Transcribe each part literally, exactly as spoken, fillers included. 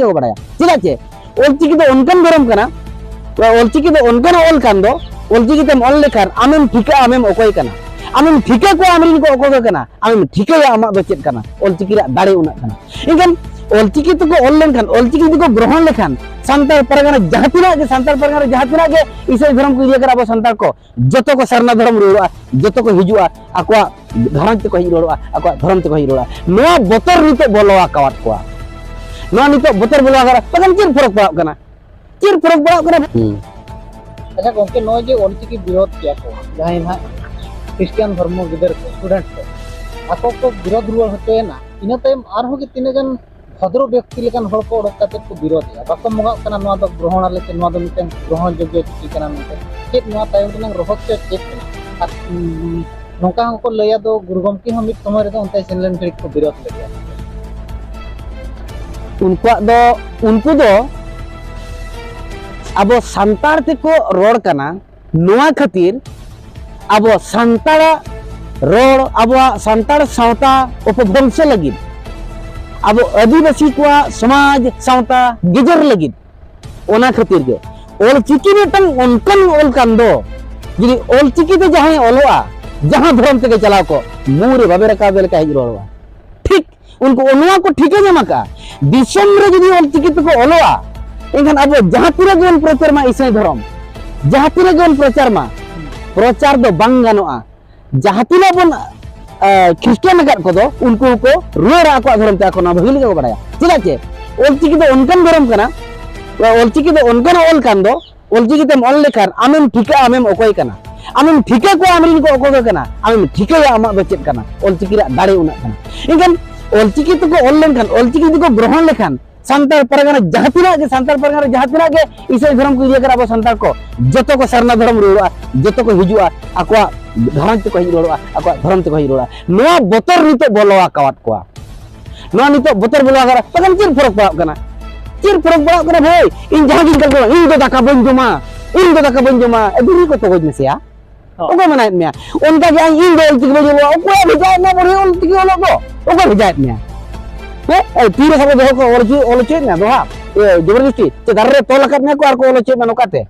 ᱜᱮᱠᱚ ᱵᱟᱲᱟᱭᱟ᱾ ᱪᱮᱫᱟᱜ ᱪᱮ ᱚᱞᱪᱤᱠᱤ ᱫᱚ ᱚᱱᱠᱟᱱ ᱫᱷᱚᱨᱚᱢ ᱠᱟᱱᱟ, ᱚᱞᱪᱤᱠᱤ ᱫᱚ ᱚᱱᱠᱟᱱᱟᱜ ᱚᱞ ᱠᱟᱱ ᱫᱚ, ᱚᱞᱪᱤᱠᱤ ᱛᱮᱢ ᱚᱞ ᱞᱮᱠᱷᱟᱱ ᱟᱢᱮᱢ ᱴᱷᱤᱠᱟᱹᱜᱼᱟ ᱟᱢᱮᱢ ᱚᱠᱚᱭ ᱠᱟᱱᱟ, ᱟᱢᱮᱢ ᱴᱷᱤᱠᱟᱹ ᱠᱚᱣᱟ ᱟᱢᱨᱮᱱ ᱠᱚ ᱚᱠᱚᱭ ᱠᱚ ᱠᱟᱱᱟ, ᱟᱢᱮᱢ ᱴᱷᱤᱠᱟᱹᱭᱟ ᱟᱢᱟᱜ ᱫᱚ ᱪᱮᱫ ᱠᱟᱱᱟ, ᱚᱞᱪᱤᱠᱤ ᱨᱮᱭᱟᱜ ᱫᱟᱲᱮ ᱩᱱᱟᱹᱜ ᱠᱟᱱᱟ᱾ ᱮᱱᱠᱷᱟᱱ ᱚᱞᱪᱤᱠᱤ ᱛᱮᱠᱚ ᱚᱞ ᱞᱮᱱᱠᱷᱟᱱ, ᱚᱞᱪᱤᱠᱤ ᱡᱩᱫᱤ ᱠᱚ ᱜᱨᱚᱦᱚᱱ ᱞᱮᱠᱷᱟᱱ, ᱥᱟᱱᱛᱟᱲ ᱯᱟᱨᱜᱟᱱᱟ ᱡᱟᱦᱟᱸ ᱛᱤᱱᱟᱹᱜ ᱜᱮ, ᱥᱟᱱᱛᱟᱲ ᱯᱟᱨᱜᱟᱱᱟ ᱨᱮ ᱡᱟᱦᱟᱸ ᱛᱤᱱᱟᱹᱜ ᱜᱮ ᱤᱥᱟᱹᱭ ᱫᱷᱚᱨᱚᱢ ᱠᱚ ᱤᱫᱤ ᱟᱠᱟᱫᱟ ᱟᱵᱚ ᱥᱟᱱᱛᱟᱲ ᱠᱚ, ᱡᱚᱛᱚ ᱠᱚ ᱥᱟᱨᱱᱟ ᱫᱷᱚᱨᱚᱢ ᱨᱩᱣᱟᱹᱲᱚᱜᱼᱟ, ᱡᱚᱛᱚ ᱠᱚ ᱦᱤᱡᱩᱜᱼᱟ, ᱟᱠᱚᱣᱟᱜ ᱜᱷᱟᱨᱚᱸᱡᱽ ᱛᱮᱠᱚ ᱦᱮᱡ ᱨᱩᱣᱟᱹᱲᱚᱜᱼᱟ, ᱟᱠᱚᱣᱟᱜ ᱫᱷᱚᱨᱚᱢ ᱛᱮᱠᱚ ᱦᱮᱡ ᱨᱩᱣᱟᱹᱲᱚᱜᱼᱟ᱾ ᱱᱚᱣᱟ ᱵᱚᱛᱚᱨ ᱱᱤᱛᱚᱜ ᱵᱚᱞᱚ ᱟᱠᱟᱣᱟᱫ ᱠᱚᱣᱟ, ᱱᱚᱣᱟ ᱱᱤᱛᱚᱜ ᱵᱚᱛᱚᱨ ᱵᱚᱞᱚ ᱟᱠᱟᱫᱟ᱾ ᱵᱟᱠᱷᱟᱱ ᱪᱮᱫ ᱯᱷᱚᱨᱚᱠ ᱯᱟᱲᱟᱜ ᱠᱟᱱᱟ? ᱪᱮᱫ ᱯᱷᱚᱨᱚᱠ ᱯᱟᱲᱟᱜ ᱠᱟᱱᱟ? ᱦᱩᱸ᱾ ᱟᱪᱪᱷᱟ ᱜᱚᱝᱠᱮ, ᱱᱚᱜᱼᱚᱭ ᱡᱮ ᱚᱞᱪᱤᱠᱤ ᱵᱤᱨᱳᱫᱷ ᱠᱮᱜᱼᱟ ᱠᱚ ᱡᱟᱦᱟᱸᱭ ᱱᱟᱦᱟᱜ ᱠᱷᱨᱤᱥᱴᱤᱭᱟᱱ ᱫᱷᱚᱨᱢᱚ ᱜᱤᱫᱟᱹᱨ ᱠᱚ, ᱥᱴᱩᱰᱮᱱᱴ ᱠᱚ, ᱟᱠᱚ ᱠᱚ ᱵᱤᱨᱳᱫᱷ ᱨᱩᱣᱟᱹᱲ ᱦᱚᱪᱚᱭᱮᱱᱟ, ᱤᱱᱟᱹ ᱛᱟᱭᱚᱢ ᱟᱨᱦᱚᱸ ᱜᱮ ᱛᱤᱱᱟᱹᱜ ᱜᱟᱱ ᱵᱷᱚᱫᱨᱚ ᱵᱮᱠᱛᱤ ᱞᱮᱠᱟᱱ ᱦᱚᱲ ᱠᱚ ᱚᱰᱚᱠ ᱠᱟᱛᱮ ᱠᱚ ᱵᱤᱨᱳᱫᱷᱮᱜᱼᱟ, ᱵᱟᱠᱚ ᱢᱚᱸᱜᱟᱜ ᱠᱟᱱᱟ ᱱᱚᱣᱟ ᱫᱚ ᱜᱨᱚᱦᱚᱱ ᱟᱞᱮ ᱥᱮ ᱱᱚᱣᱟ ᱫᱚ ᱢᱤᱫᱴᱟᱝ ᱜᱨᱚᱦᱚᱱ ᱡᱳᱜᱽᱭᱚ ᱪᱤᱠᱤ ᱠᱟᱱᱟ ᱢᱮᱱᱛᱮ᱾ ᱪᱮᱫ ᱱᱚᱣᱟ ᱛᱟᱭᱚᱢ ᱨᱮᱱᱟᱜ ᱨᱚᱦᱚᱥᱭᱚ ᱪᱮᱫ ᱠᱟᱱᱟ? ᱟᱨ, ᱩᱸ, ᱱᱚᱝᱠᱟ ᱦᱚᱸᱠᱚ ᱞᱟᱹᱭᱟ ᱫᱚ ᱜᱩᱨᱩ ᱜᱚᱢᱠᱮ ᱦᱚᱸ ᱢᱤᱫ ᱥᱚᱢᱚᱭ ᱨᱮᱫᱚ ᱚᱱᱛᱮ ᱥᱮᱱ ᱞᱮᱱ ᱜᱷᱟᱹᱲᱤᱡ ᱠᱚ ᱵᱤᱨᱳᱫᱷ ᱞᱮᱫᱟ᱾ ᱩᱱᱠᱩᱣᱟᱜ ᱫᱚ, ᱩᱱᱠᱩ ᱫᱚ ᱟᱵᱚ ᱥᱟᱱᱛᱟᱲ ᱛᱮᱠᱚ ᱨᱚᱲ ᱠᱟᱱᱟ, ᱱᱚᱣᱟ ᱠᱷᱟᱹᱛᱤᱨ ᱟᱵᱚ ᱥᱟᱱᱛᱟᱲᱟᱜ ᱨᱚᱲ, ᱟᱵᱚᱣᱟᱜ ᱥᱟᱱᱛᱟᱲ ᱥᱟᱶᱛᱟ ᱚᱯᱚᱵᱷᱨᱚᱝᱥᱚ ᱞᱟᱹᱜᱤᱫ, ᱟᱵᱚ ᱟᱹᱫᱤᱵᱟᱹᱥᱤ ᱠᱚᱣᱟᱜ ᱥᱚᱢᱟᱡᱽ ᱥᱟᱶᱛᱟ ᱜᱮᱡᱮᱨ ᱞᱟᱹᱜᱤᱫ, ᱚᱱᱟ ᱠᱷᱟᱹᱛᱤᱨ ᱜᱮ ᱚᱞᱪᱤᱠᱤ ᱢᱤᱫᱴᱟᱝ ᱚᱱᱠᱟᱱ ᱚᱞ ᱠᱟᱱ ᱫᱚ, ᱡᱩᱫᱤ ᱚᱞᱪᱤᱠᱤ ᱛᱮ ᱡᱟᱦᱟᱸᱭ ᱚᱞᱚᱜᱼᱟ, ᱡᱟᱦᱟᱸ ᱫᱷᱚᱨᱚᱢ ᱛᱮᱜᱮ ᱪᱟᱞᱟᱣ ᱠᱚᱜ, ᱢᱩ ᱨᱮ ᱵᱟᱵᱮᱨ ᱟᱠᱟᱣ ᱞᱮᱠᱟ ᱦᱮᱡ ᱨᱩᱣᱟᱹᱲᱚᱜᱼᱟ᱾ ᱴᱷᱤᱠ ᱩᱱᱠᱩ ᱱᱚᱣᱟ ᱠᱚ ᱴᱷᱤᱠᱟᱹ ᱧᱟᱢ ᱟᱠᱟᱫᱼᱟ, ᱫᱤᱥᱚᱢ ᱨᱮ ᱡᱩᱫᱤ ᱚᱞᱪᱤᱠᱤ ᱛᱮᱠᱚ ᱚᱞᱚᱜᱼᱟ, ᱮᱱᱠᱷᱟᱱ ᱟᱵᱚ ᱡᱟᱦᱟᱸ ᱛᱤᱱᱟᱹᱜ ᱜᱮᱵᱚᱱ ᱯᱨᱚᱪᱟᱨ ᱢᱟ ᱤᱥᱟᱹᱭ ᱫᱷᱚᱨᱚᱢ, ᱡᱟᱦᱟᱸ ᱛᱤᱱᱟᱹᱜ ᱜᱮᱵᱚᱱ ᱯᱨᱚᱪᱟᱨ ᱢᱟ, ᱯᱨᱚᱪᱟᱨ ᱫᱚ ᱵᱟᱝ ᱜᱟᱱᱚᱜᱼᱟ᱾ ᱡᱟᱦᱟᱸ ᱛᱤᱱᱟᱹᱜ ᱵᱚᱱ, ᱟ, ᱠᱷᱨᱤᱥᱴᱟᱱ ᱟᱠᱟᱫ ᱠᱚᱫᱚ, ᱩᱱᱠᱩ ᱦᱚᱸᱠᱚ ᱨᱩᱣᱟᱹᱲᱟ ᱟᱠᱚᱣᱟᱜ ᱫᱷᱚᱨᱚᱢ ᱛᱮ, ᱟᱠᱚ ᱱᱚᱣᱟ ᱵᱷᱟᱹᱜᱤ ᱞᱮᱠᱟ ᱠᱚ ᱵᱟᱲᱟᱭᱟ᱾ ᱪᱮᱫᱟᱜ ᱪᱮ ᱚᱞᱪᱤᱠᱤ ᱫᱚ ᱚᱱᱠᱟᱱ ᱫᱷᱚᱨᱚᱢ ᱠᱟᱱᱟ, ᱚᱞᱪᱤᱠᱤ ᱫᱚ ᱚᱱᱠᱟᱱᱟᱜ ᱚᱞ ᱠᱟᱱ ᱫᱚ, ᱚᱞᱪᱤᱠᱤ ᱛᱮᱢ ᱚᱞ ᱞᱮᱠᱷᱟᱱ ᱟᱢᱮᱢ ᱴᱷᱤᱠᱟᱹᱜᱼᱟ ᱟᱢᱮᱢ ᱚᱠᱚᱭ ᱠᱟᱱᱟ, ᱟᱢᱮᱢ ᱴᱷᱤᱠᱟᱹ ᱠᱚᱣᱟ ᱟᱢᱨᱮᱱ ᱠᱚ ᱚᱠᱚᱭ ᱠᱚ ᱠᱟᱱᱟ, ᱟᱢᱮᱢ ᱴᱷᱤᱠᱟᱹᱭᱟ ᱟᱢᱟᱜ ᱫᱚ ᱪᱮᱫ ᱠᱟᱱᱟ᱾ ᱚᱞᱪᱤᱠᱤ ᱨᱮᱭᱟᱜ ᱫᱟᱲᱮ ᱩᱱᱟᱹᱜ ᱠᱟᱱᱟ᱾ ᱮᱱᱠᱷᱟᱱ ᱚᱞᱪᱤᱠᱤ ᱛᱮᱠᱚ ᱚᱞ ᱞᱮᱱᱠᱷᱟᱱ, ᱚᱞᱪᱤᱠᱤ ᱡᱩᱫᱤ ᱠᱚ ᱜᱨᱚᱦᱚᱱ ᱞᱮᱠᱷᱟᱱ, ᱥᱟᱱᱛᱟᱲ ᱯᱟᱨᱜᱟᱱᱟ ᱡᱟᱦᱟᱸ ᱛᱤᱱᱟᱹᱜ ᱜᱮ, ᱥᱟᱱᱛᱟᱲ ᱯᱟᱨᱜᱟᱱᱟ ᱡᱟᱦᱟᱸ ᱛᱤᱱᱟᱹᱜ ᱜᱮ ᱤᱥᱟᱹᱭ ᱫᱷᱚᱨᱚᱢ ᱠᱚ ᱤᱫᱤ ᱟᱠᱟᱫᱟ ᱟᱵᱚ ᱥᱟᱱᱛᱟᱲ ᱠᱚ, ᱡᱚᱛᱚ ᱠᱚ ᱥᱟᱨᱱᱟ ᱫᱷᱚᱨᱚᱢ ᱨᱩᱣᱟᱹᱲᱚᱜᱼᱟ, ᱡᱚᱛᱚ ᱠᱚ ᱦᱤᱡᱩᱜᱼᱟ, ᱟᱠᱚᱣᱟᱜ ᱜᱷᱟᱨᱚᱸᱡᱽ ᱛᱮᱠᱚ ᱦᱮᱡ ᱨᱩᱣᱟᱹᱲᱚᱜᱼᱟ, ᱟᱠᱚᱣᱟᱜ ᱫᱷᱚᱨᱚᱢ ᱛᱮᱠᱚ ᱦᱮᱡ ᱨᱩᱣᱟᱹᱲᱚᱜᱼᱟ᱾ ᱱᱚᱣᱟ ᱵᱚᱛᱚᱨ ᱱᱤᱛᱚᱜ ᱵᱚᱞᱚ ᱟᱠᱟᱣᱟᱫ ᱠᱚᱣᱟ, ᱱᱚᱣᱟ ᱱᱤᱛᱚᱜ ᱵᱚᱛᱚᱨ ᱵᱚᱞᱚ ᱟᱠᱟᱫᱟ᱾ ᱵᱟᱠᱷᱟᱱ ᱪᱮᱫ ᱯᱷᱚᱨᱚᱠ ᱯᱟᱲᱟᱜ ᱠᱟᱱᱟ? ᱪᱮᱫ ᱯᱷᱚᱨᱚᱠ ᱯᱟᱲᱟᱜ ᱠᱟᱱᱟ ᱵᱷᱟᱹᱭ? ᱤᱧ ᱡᱟᱦᱟᱸ ᱜᱤᱧ ᱠᱟᱞᱯᱚᱱᱟ, ᱤᱧ ᱫᱚ ᱫᱟᱠᱟ ᱵᱟᱹᱧ ᱡᱚᱢᱟ, ᱤᱧ ᱫᱚ ᱫᱟᱠᱟ ᱵᱟᱹᱧ ᱡᱚᱢᱟ, ᱮ, ᱵᱤᱲᱤ ᱠᱚ ᱛᱚᱜᱚᱡ ᱢᱮᱥᱮᱭᱟ᱾ ᱦᱚᱸ᱾ ᱚᱠᱚᱭ ᱢᱮᱱᱟᱭᱮᱫ ᱢᱮᱭᱟ? ᱚᱱᱠᱟ ᱜᱮ ᱤᱧ ᱫᱚ ᱚᱞᱪᱤᱠᱤ ᱵᱟᱹᱧ ᱚᱞᱚᱜᱼᱟ᱾ ᱚᱠᱚᱭᱮ ᱵᱷᱮᱡᱟᱭᱮᱫ ᱢᱮᱭᱟ ᱵᱩᱲᱦᱤ ᱚᱞᱪᱤᱠᱤ ᱚᱞᱚᱜ ᱫᱚ? ᱚᱠᱚᱭ ᱵᱷᱮᱡᱟᱭᱮᱫ ᱢᱮᱭᱟ? ᱦᱮᱸ, ᱮᱭ, ᱛᱤᱨᱮ ᱥᱟᱵ ᱫᱚᱦᱚ ᱠᱚ ᱚᱞ ᱦᱚᱪᱚ, ᱚᱞ ᱦᱚᱪᱚᱭᱮᱫ ᱢᱮᱭᱟ ᱫᱚᱦᱲᱟ? ᱮ, ᱡᱚᱵᱚᱨᱫᱚᱥᱛᱤ ᱪᱮ ᱫᱟᱨᱮ ᱨᱮ ᱛᱚᱞ ᱟᱠᱟᱫ ᱢᱮᱭᱟ ᱠᱚ ᱟᱨ ᱠᱚ ᱚᱞ ᱦᱚᱪᱚᱭᱮᱫ ᱢᱮᱭᱟ ᱱᱚᱝᱠᱟᱛᱮ?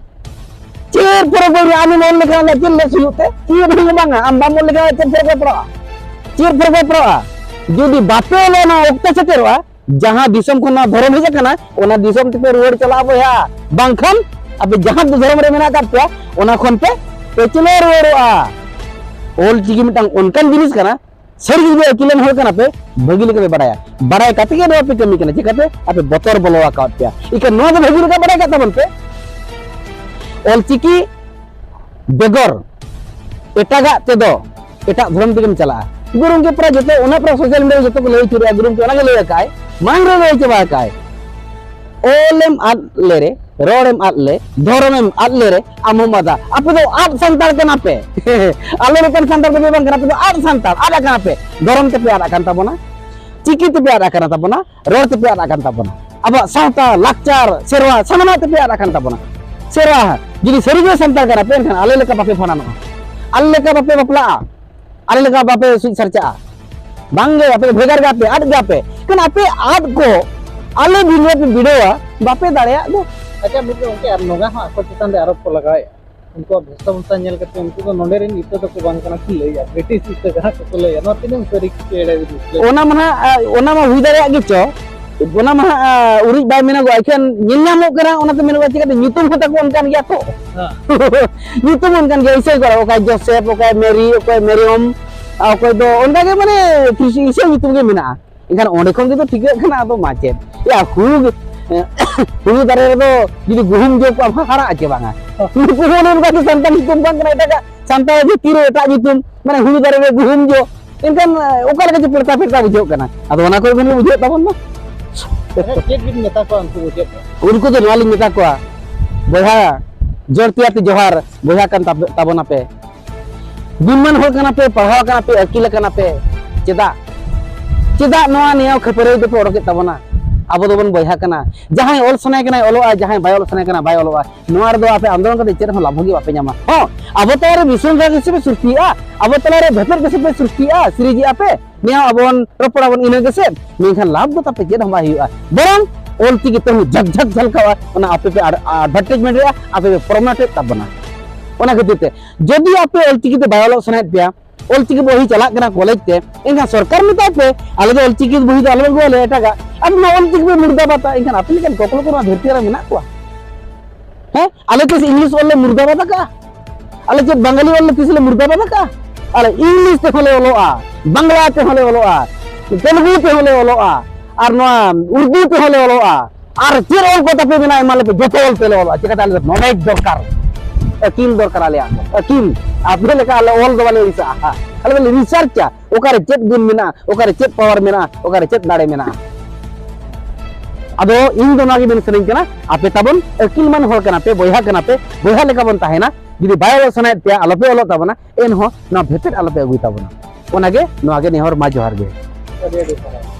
ᱪᱮᱫ ᱯᱚᱨᱚᱵᱽ ᱦᱩᱭᱩᱜᱼᱟ? ᱟᱢᱮᱢ ᱚᱞ ᱞᱮᱠᱷᱟᱱ ᱚᱱᱟ ᱪᱮᱫ ᱞᱮᱥ ᱦᱩᱭᱩᱜ ᱛᱮ? ᱪᱮᱫ ᱦᱚᱸ ᱵᱟᱝᱟ᱾ ᱟᱢ ᱵᱟᱢ ᱚᱞ ᱞᱮᱠᱷᱟᱱ ᱪᱮᱫ ᱯᱚᱨᱚᱵᱽ ᱯᱟᱲᱟᱜᱼᱟ? ᱪᱮᱫ ᱯᱚᱨᱚᱵᱽ ᱯᱟᱲᱟᱜᱼᱟ? ᱡᱩᱫᱤ ᱵᱟᱯᱮ ᱚᱞᱟ, ᱚᱱᱟ ᱚᱠᱛᱚ ᱥᱮᱴᱮᱨᱚᱜᱼᱟ, ᱡᱟᱦᱟᱸ ᱫᱤᱥᱚᱢ ᱠᱷᱚᱱ ᱱᱚᱣᱟ ᱫᱷᱚᱨᱚᱢ ᱦᱮᱡ ᱟᱠᱟᱱᱟ, ᱚᱱᱟ ᱫᱤᱥᱚᱢ ᱛᱮᱯᱮ ᱨᱩᱣᱟᱹᱲ ᱪᱟᱞᱟᱜᱼᱟ ᱵᱚᱭᱦᱟ᱾ ᱵᱟᱝᱠᱷᱟᱱ ᱟᱯᱮ ᱡᱟᱦᱟᱸ ᱫᱷᱚᱨᱚᱢ ᱨᱮ ᱢᱮᱱᱟᱜ ᱟᱠᱟᱫ ᱯᱮᱭᱟ, ᱚᱱᱟ ᱠᱷᱚᱱ ᱯᱮ ᱯᱟᱹᱪᱷᱞᱟᱹ ᱨᱩᱣᱟᱹᱲᱚᱜᱼᱟ᱾ ᱚᱞ ᱪᱤᱠᱤ ᱢᱤᱫᱴᱟᱝ ᱚᱱᱠᱟᱱ ᱡᱤᱱᱤᱥ ᱠᱟᱱᱟ, ᱥᱟᱹᱨᱤ ᱜᱮ ᱡᱩᱫᱤ ᱟᱹᱠᱤᱞᱟᱱ ᱦᱚᱲ ᱠᱟᱱᱟ ᱯᱮ, ᱵᱷᱟᱹᱜᱤ ᱞᱮᱠᱟ ᱯᱮ ᱵᱟᱲᱟᱭᱟ᱾ ᱵᱟᱲᱟᱭ ᱠᱟᱛᱮ ᱜᱮ ᱱᱚᱣᱟ ᱯᱮ ᱠᱟᱹᱢᱤ ᱠᱟᱱᱟ, ᱪᱤᱠᱟᱹᱛᱮ? ᱟᱯᱮ ᱵᱚᱛᱚᱨ ᱵᱚᱞᱚ ᱟᱠᱟᱫ ᱯᱮᱭᱟ᱾ ᱤᱠᱷᱟᱹᱱ ᱱᱚᱣᱟ ᱫᱚ ᱵᱷᱟᱹᱜᱤ ᱞᱮᱠᱟ ᱵᱟᱲᱟᱭ ᱠᱟᱜ ᱛᱟᱵᱚᱱ ᱯᱮ, ᱚᱞ ᱪᱤᱠᱤ ᱵᱮᱜᱚᱨ ᱮᱴᱟᱜᱟᱜ ᱛᱮᱫᱚ ᱮᱴᱟᱜ ᱫᱷᱚᱨᱚᱢ ᱛᱮᱜᱮᱢ ᱪᱟᱞᱟᱜᱼᱟ᱾ ᱜᱩᱨᱩ ᱜᱚᱢᱠᱮ ᱯᱨᱟᱭ ᱡᱚᱛᱚ, ᱚᱱᱟ ᱯᱨᱟᱭ ᱥᱳᱥᱟᱞ ᱢᱤᱰᱤᱭᱟ ᱨᱮ ᱡᱚᱛᱚ ᱠᱚ ᱞᱟᱹᱭ ᱩᱛᱟᱹᱨᱮᱜᱼᱟ, ᱜᱩᱨᱩ ᱜᱚᱢᱠᱮ ᱚᱱᱟ ᱜᱮ ᱞᱟᱹᱭ ᱟᱠᱟᱫᱼᱟᱭ, ᱢᱟᱲᱟᱝ ᱨᱮ ᱞᱟᱹᱭ ᱪᱟᱵᱟ ᱟᱠᱟᱫᱼᱟᱭ, ᱚᱞᱮᱢ ᱟᱫ ᱞᱮᱨᱮ, ᱨᱚᱲᱮᱢ ᱟᱫ ᱞᱮ, ᱫᱷᱚᱨᱚᱢᱮᱢ ᱟᱫ ᱞᱮᱨᱮ, ᱟᱢ ᱦᱚᱸᱢ ᱟᱫᱟ᱾ ᱟᱯᱮ ᱫᱚ ᱟᱫ ᱥᱟᱱᱛᱟᱲ ᱠᱟᱱᱟ ᱯᱮ᱾ ᱟᱞᱮ ᱞᱮᱠᱟᱱ ᱥᱟᱱᱛᱟᱲ ᱫᱚ ᱵᱟᱝ ᱠᱟᱱᱟ, ᱟᱯᱮ ᱫᱚ ᱟᱫ ᱥᱟᱱᱛᱟᱲ, ᱟᱫ ᱟᱠᱟᱱᱟ ᱯᱮ᱾ ᱫᱷᱚᱨᱚᱢ ᱛᱮᱯᱮ ᱟᱫ ᱟᱠᱟᱱ ᱛᱟᱵᱚᱱᱟ, ᱪᱤᱠᱤ ᱛᱮᱯᱮ ᱟᱫ ᱟᱠᱟᱱ ᱛᱟᱵᱚᱱᱟ, ᱨᱚᱲ ᱛᱮᱯᱮ ᱟᱫ ᱟᱠᱟᱱ ᱛᱟᱵᱚᱱᱟ, ᱟᱵᱚᱣᱟᱜ ᱥᱟᱶᱛᱟ, ᱞᱟᱠᱪᱟᱨ, ᱥᱮᱨᱣᱟ, ᱥᱟᱱᱟᱢᱟᱜ ᱛᱮᱯᱮ ᱟᱫ ᱟᱠᱟᱱ ᱛᱟᱵᱚᱱᱟ᱾ ᱥᱮᱨᱣᱟ, ᱡᱩᱫᱤ ᱥᱟᱹᱨᱤᱜᱮ ᱥᱟᱱᱛᱟᱲ ᱠᱟᱱᱟ ᱯᱮ, ᱮᱱᱠᱷᱟᱱ ᱟᱞᱮ ᱞᱮᱠᱟ ᱵᱟᱯᱮ ᱵᱷᱟᱸᱰᱟᱱᱚᱜᱼᱟ, ᱟᱞᱮ ᱞᱮᱠᱟ ᱵᱟᱯᱮ ᱵᱟᱯᱞᱟᱜᱼᱟ, ᱟᱞᱮ ᱞᱮᱠᱟ ᱵᱟᱯᱮ ᱥᱩᱡ ᱥᱟᱨᱪᱟᱜᱼᱟ᱾ ᱵᱟᱝᱜᱮ, ᱟᱯᱮ ᱫᱚ ᱵᱷᱮᱜᱟᱨ ᱜᱮᱭᱟ ᱯᱮ, ᱟᱫ ᱜᱮᱭᱟ ᱯᱮ᱾ ᱮᱱᱠᱷᱟᱱ ᱟᱯᱮ ᱟᱫ ᱠᱚ ᱟᱞᱮ ᱵᱤᱨᱩᱫᱷ ᱨᱮ ᱯᱮ ᱵᱤᱰᱟᱹᱣᱟ, ᱵᱟᱯᱮ ᱫᱟᱲᱮᱭᱟᱜ ᱫᱚ᱾ ᱟᱪᱪᱷᱟ, ᱢᱤᱫ ᱫᱚ ᱜᱚᱢᱠᱮ, ᱟᱨ ᱱᱚᱝᱠᱟ ᱦᱚᱸ ᱟᱠᱚ ᱪᱮᱛᱟᱱ ᱨᱮ ᱟᱨᱳᱯ ᱠᱚ ᱞᱟᱜᱟᱣᱮᱫᱼᱟ, ᱩᱱᱠᱩᱣᱟᱜ ᱵᱷᱮᱥᱟ ᱵᱷᱟᱥᱟ ᱧᱮᱞ ᱠᱟᱛᱮ ᱩᱱᱠᱩ ᱫᱚ ᱱᱚᱰᱮ ᱨᱮᱱ ᱤᱛᱟᱹ ᱫᱚᱠᱚ ᱵᱟᱝ ᱠᱟᱱᱟ ᱠᱚ ᱞᱟᱹᱭᱟ, ᱵᱨᱤᱴᱤᱥ ᱤᱛᱟᱹ ᱠᱟᱱᱟ ᱠᱚ ᱞᱟᱹᱭᱟ᱾ ᱱᱚᱣᱟ ᱛᱤᱱᱟᱹᱜ ᱥᱟᱹᱨᱤ ᱥᱮ ᱮᱲᱮ ᱵᱤᱱ ᱞᱟᱹᱭᱟ? ᱚᱱᱟ ᱢᱟ ᱱᱟᱦᱟᱜ, ᱟ, ᱚᱱᱟ ᱢᱟ ᱦᱩᱭ ᱫᱟᱲᱮᱭᱟᱜ ᱜᱮᱪᱚ, ᱚᱱᱟ ᱢᱟ ᱦᱟᱸᱜ, ᱟ, ᱩᱨᱤᱡ ᱵᱟᱭ ᱢᱮᱱᱚᱜᱚᱜᱼᱟ, ᱮᱱᱠᱷᱟᱱ ᱧᱮᱞ ᱧᱟᱢᱚᱜ ᱠᱟᱱᱟ, ᱚᱱᱟᱛᱮ ᱢᱮᱱᱚᱜᱼᱟ, ᱪᱤᱠᱟᱹᱛᱮ ᱧᱩᱛᱩᱢ ᱦᱚᱸ ᱛᱟᱠᱚ ᱚᱱᱠᱟᱱ ᱜᱮᱭᱟ ᱛᱚ᱾ ᱦᱮᱸ᱾ ᱧᱩᱛᱩᱢ ᱚᱱᱠᱟᱱ ᱜᱮᱭᱟ, ᱤᱥᱟᱹᱭ ᱠᱚᱲᱟ, ᱚᱠᱚᱭ ᱡᱳᱥᱮᱯ, ᱚᱠᱚᱭ ᱢᱮᱨᱤ, ᱚᱠᱚᱭ ᱢᱮᱨᱤᱭᱚᱢ, ᱟᱨ ᱚᱠᱚᱭ ᱫᱚ ᱚᱱᱠᱟ ᱜᱮ, ᱢᱟᱱᱮ, ᱠᱨᱤᱥ-, ᱤᱥᱟᱹᱭ ᱧᱩᱛᱩᱢ ᱜᱮ ᱢᱮᱱᱟᱜᱼᱟ᱾ ᱮᱱᱠᱷᱟᱱ ᱚᱸᱰᱮ ᱠᱷᱚᱱ ᱜᱮ ᱛᱚ ᱴᱷᱤᱠᱟᱹᱜ ᱠᱟᱱᱟ, ᱟᱫᱚ ᱢᱟ ᱪᱮᱫ? ᱭᱟ, ᱦᱩᱲᱩ ᱜᱮ, ᱦᱩᱲᱩ ᱫᱟᱨᱮ ᱨᱮᱫᱚ ᱡᱩᱫᱤ ᱜᱩᱦᱩᱢ ᱡᱚ ᱠᱚᱜᱼᱟ, ᱦᱟᱦᱟᱲᱟᱜᱼᱟ ᱪᱮ ᱵᱟᱝᱟ? ᱦᱮᱸ᱾ ᱱᱩᱠᱩ ᱦᱚᱸ ᱚᱱᱮ ᱚᱱᱠᱟ ᱜᱮ ᱥᱟᱱᱛᱟᱲ ᱧᱩᱛᱩᱢ ᱵᱟᱝ ᱠᱟᱱᱟ, ᱮᱴᱟᱜᱟᱜ ᱥᱟᱱᱛᱟᱲ ᱡᱟᱹᱛᱤ ᱨᱮ ᱮᱴᱟᱜ ᱧᱩᱛᱩᱢ, ᱢᱟᱱᱮ ᱦᱩᱲᱩ ᱫᱟᱨᱮ ᱨᱮ ᱜᱩᱦᱩᱢ ᱡᱚ᱾ ᱮᱱᱠᱷᱟᱱ, ᱮ, ᱚᱠᱟ ᱞᱮᱠᱟ ᱪᱚ ᱯᱮᱲᱛᱟ ᱯᱮᱲᱛᱟ ᱵᱩᱡᱷᱟᱹᱜ ᱠᱟᱱᱟ᱾ ᱟᱫᱚ ᱚᱱᱟ ᱠᱚ ᱵᱤᱱ ᱵᱩᱡᱷᱟᱹᱣ ᱛᱟᱵᱚᱱ ᱢᱟ᱾ ᱟᱪᱪᱷᱟ, ᱪᱮᱫ ᱵᱤᱱ ᱢᱮᱛᱟ ᱠᱚᱣᱟ ᱩᱱᱠᱩ ᱠᱚ ᱪᱮᱫ? ᱩᱱᱠᱩ ᱫᱚ ᱱᱚᱣᱟ ᱞᱤᱧ ᱢᱮᱛᱟ ᱠᱚᱣᱟ, ᱵᱚᱭᱦᱟ, ᱡᱚᱲ ᱛᱮᱭᱟᱨ ᱛᱮ ᱡᱚᱦᱟᱨ, ᱵᱚᱭᱦᱟ ᱠᱟᱱ ᱛᱟᱵ-, ᱛᱟᱵᱚᱱᱟᱯᱮ᱾ ᱜᱩᱱᱢᱟᱱ ᱦᱚᱲ ᱠᱟᱱᱟ ᱯᱮ, ᱯᱟᱲᱦᱟᱣ ᱠᱟᱱᱟ ᱯᱮ, ᱟᱹᱠᱤᱞ ᱟᱠᱟᱱᱟ ᱯᱮ, ᱪᱮᱫᱟᱜ? ᱪᱮᱫᱟᱜ ᱱᱚᱣᱟ ᱱᱮᱭᱟᱣ ᱠᱷᱟᱹᱯᱟᱹᱨᱤ ᱫᱚᱯᱮ ᱚᱰᱚᱠᱮᱫ ᱛᱟᱵᱚᱱᱟ? ᱟᱵᱚ ᱫᱚᱵᱚᱱ ᱵᱚᱭᱦᱟ ᱠᱟᱱᱟ᱾ ᱡᱟᱦᱟᱸᱭ ᱚᱞ ᱥᱟᱱᱟᱭᱮ ᱠᱟᱱᱟᱭ ᱚᱞᱚᱜᱼᱟ, ᱡᱟᱦᱟᱸᱭ ᱵᱟᱭ ᱚᱞ ᱥᱟᱱᱟᱭᱮ ᱠᱟᱱᱟ ᱵᱟᱭ ᱚᱞᱚᱜᱼᱟ᱾ ᱱᱚᱣᱟ ᱨᱮᱫᱚ ᱟᱯᱮ ᱟᱱᱫᱳᱞᱚᱱ ᱠᱟᱛᱮ ᱪᱮᱫ ᱦᱚᱸ ᱞᱟᱵᱷ ᱜᱮ ᱵᱟᱯᱮ ᱧᱟᱢᱟ᱾ ᱦᱚᱸ, ᱟᱵᱚ ᱛᱟᱞᱟᱨᱮ ᱵᱤᱥᱚᱝᱜᱷᱟᱛ ᱜᱮᱥᱮ ᱯᱮ ᱥᱨᱤᱥᱴᱤᱭᱮᱜᱼᱟ, ᱟᱵᱚ ᱛᱟᱞᱟᱨᱮ ᱵᱷᱮᱯᱮᱫ ᱜᱮᱥᱮ ᱯᱮ ᱥᱨᱤᱥᱴᱤᱭᱮᱜᱼᱟ, ᱥᱤᱨᱤᱡᱮᱜᱼᱟ ᱯᱮ᱾ ᱱᱤᱭᱟᱹ ᱟᱵᱚ ᱵᱚᱱ ᱨᱚᱯᱚᱲᱟ ᱵᱚᱱ ᱤᱱᱟᱹ ᱜᱮᱥᱮ, ᱢᱮᱱᱠᱷᱟᱱ ᱞᱟᱵᱷ ᱫᱚ ᱛᱟᱯᱮ ᱪᱮᱫ ᱦᱚᱸ ᱵᱟᱭ ᱦᱩᱭᱩᱜᱼᱟ᱾ ᱵᱚᱨᱚᱝ ᱚᱞ ᱪᱤᱠᱤ ᱛᱮᱦᱚᱸ ᱡᱷᱟᱠ ᱡᱷᱟᱠ ᱡᱷᱟᱞᱠᱟᱣᱟ, ᱚᱱᱟ ᱟᱯᱮ ᱯᱮ ᱟᱰ-, advertisement ᱨᱮᱭᱟᱜ, ᱟᱯᱮ ᱯᱮ ᱯᱨᱚᱢᱳᱴᱮᱫ ᱛᱟᱵᱚᱱᱟ᱾ ᱚᱱᱟ ᱠᱷᱟᱹᱛᱤᱨ ᱛᱮ ᱡᱩᱫᱤ ᱟᱯᱮ ᱚᱞ ᱪᱤᱠᱤ ᱛᱮ ᱵᱟᱭ ᱚᱞᱚᱜ ᱥᱟᱱᱟᱭᱮᱫ ᱯᱮᱭᱟ, ᱚᱞ ᱪᱤᱠᱤ ᱵᱚᱦᱤ ᱪᱟᱞᱟᱜ ᱠᱟᱱᱟ ᱠᱚᱞᱮᱡᱽ ᱛᱮ, ᱮᱱᱠᱷᱟᱱ ᱥᱚᱨᱠᱟᱨ ᱢᱮᱛᱟᱭ ᱯᱮ, ᱟᱞᱮ ᱫᱚ ᱚᱞ ᱪᱤᱠᱤ ᱵᱚᱦᱤ ᱫᱚ ᱟᱞᱚ ᱯᱮ ᱟᱹᱜᱩᱣᱟᱞᱮᱭᱟ ᱮᱴᱟᱜᱟᱜ, ᱟᱫᱚ ᱱᱚᱣᱟ ᱚᱞ ᱪᱤᱠᱤ ᱯᱮ ᱢᱩᱨᱫᱟᱵᱟᱫᱟ᱾ ᱮᱱᱠᱷᱟᱱ ᱟᱯᱮ ᱞᱮᱠᱟᱱ ᱠᱚᱠᱞᱚ ᱠᱚ ᱱᱚᱣᱟ ᱫᱷᱟᱹᱨᱛᱤ ᱨᱮ ᱢᱮᱱᱟᱜ ᱠᱚᱣᱟ? ᱦᱮᱸ, ᱟᱞᱮ ᱛᱤᱥ ᱤᱝᱞᱤᱥ ᱚᱞ ᱞᱮ ᱢᱩᱨᱫᱟᱵᱟᱫ ᱟᱠᱟᱜᱼᱟ? ᱟᱞᱮ ᱪᱮᱫ ᱵᱟᱝᱜᱟᱞᱤ ᱚᱞ ᱞᱮ ᱛᱤᱥ ᱞᱮ ᱢᱩᱨᱫᱟᱵᱟᱫ ᱟᱠᱟᱜᱼᱟ? ᱟᱞᱮ ᱤᱝᱞᱤᱥ ᱛᱮᱦᱚᱸ ᱞᱮ ᱚᱞᱚᱜᱼᱟ, ᱵᱟᱝᱞᱟ ᱛᱮᱦᱚᱸ ᱞᱮ ᱚᱞᱚᱜᱼᱟ, ᱛᱮᱞᱮᱜᱩ ᱛᱮᱦᱚᱸ ᱞᱮ ᱚᱞᱚᱜᱼᱟ, ᱟᱨ ᱱᱚᱣᱟ ᱩᱨᱫᱩ ᱛᱮᱦᱚᱸ ᱞᱮ ᱚᱞᱚᱜᱼᱟ, ᱟᱨ ᱪᱮᱫ ᱚᱞ ᱠᱚ ᱛᱟᱯᱮ ᱢᱮᱱᱟᱜᱼᱟ ᱮᱢᱟ ᱞᱮᱯᱮ, ᱡᱚᱛᱚ ᱚᱞ ᱛᱮᱞᱮ ᱚᱞᱚᱜᱼᱟ᱾ ᱪᱤᱠᱟᱹᱛᱮ? ᱟᱞᱮ ᱫᱚ ᱱᱚᱞᱮᱡᱽ ᱫᱚᱨᱠᱟᱨ, ᱟᱹᱠᱤᱞ ᱫᱚᱨᱠᱟᱨ ᱟᱞᱮᱭᱟᱜ ᱫᱚ, ᱟᱹᱠᱤᱞ᱾ ᱟᱯᱮ ᱞᱮᱠᱟ ᱟᱞᱮ ᱚᱞ ᱫᱚ ᱵᱟᱞᱮ ᱨᱤᱥᱟᱨᱪᱟ, ᱟᱞᱮ ᱫᱚᱞᱮ ᱨᱤᱥᱟᱨᱪᱟ ᱚᱠᱟᱨᱮ ᱪᱮᱫ ᱜᱩᱱ ᱢᱮᱱᱟᱜᱼᱟ, ᱚᱠᱟᱨᱮ ᱪᱮᱫ ᱯᱟᱣᱟᱨ ᱢᱮᱱᱟᱜᱼᱟ, ᱚᱠᱟᱨᱮ ᱪᱮᱫ ᱫᱟᱲᱮ ᱢᱮᱱᱟᱜᱼᱟ᱾ ᱟᱫᱚ ᱤᱧ ᱫᱚ ᱱᱚᱣᱟ ᱜᱮ ᱢᱮᱱ ᱥᱟᱱᱟᱧ ᱠᱟᱱᱟ, ᱟᱯᱮ ᱛᱟᱵᱚᱱ ᱟᱹᱠᱤᱞ ᱢᱟᱱ ᱦᱚᱲ ᱠᱟᱱᱟ ᱯᱮ, ᱵᱚᱭᱦᱟ ᱠᱟᱱᱟ ᱯᱮ, ᱵᱚᱭᱦᱟ ᱞᱮᱠᱟ ᱵᱚᱱ ᱛᱟᱦᱮᱱᱟ᱾ ᱡᱩᱫᱤ ᱵᱟᱭ ᱚᱞᱚᱜ ᱥᱟᱱᱟᱭᱮᱫ ᱯᱮᱭᱟ, ᱟᱞᱚᱯᱮ ᱚᱞᱚᱜ ᱛᱟᱵᱚᱱᱟ, ᱮᱱᱦᱚᱸ ᱱᱚᱣᱟ ᱵᱷᱮᱯᱮᱫ ᱟᱞᱚᱯᱮ ᱟᱹᱜᱩᱭ ᱛᱟᱵᱚᱱᱟ᱾ ᱚᱱᱟᱜᱮ, ᱱᱚᱣᱟ ᱜᱮ ᱱᱮᱦᱚᱨ, ᱢᱟ ᱡᱚᱦᱟᱨ ᱜᱮ᱾ ᱟᱹᱰᱤ ᱟᱹᱰᱤ ᱥᱟᱨᱦᱟᱣ᱾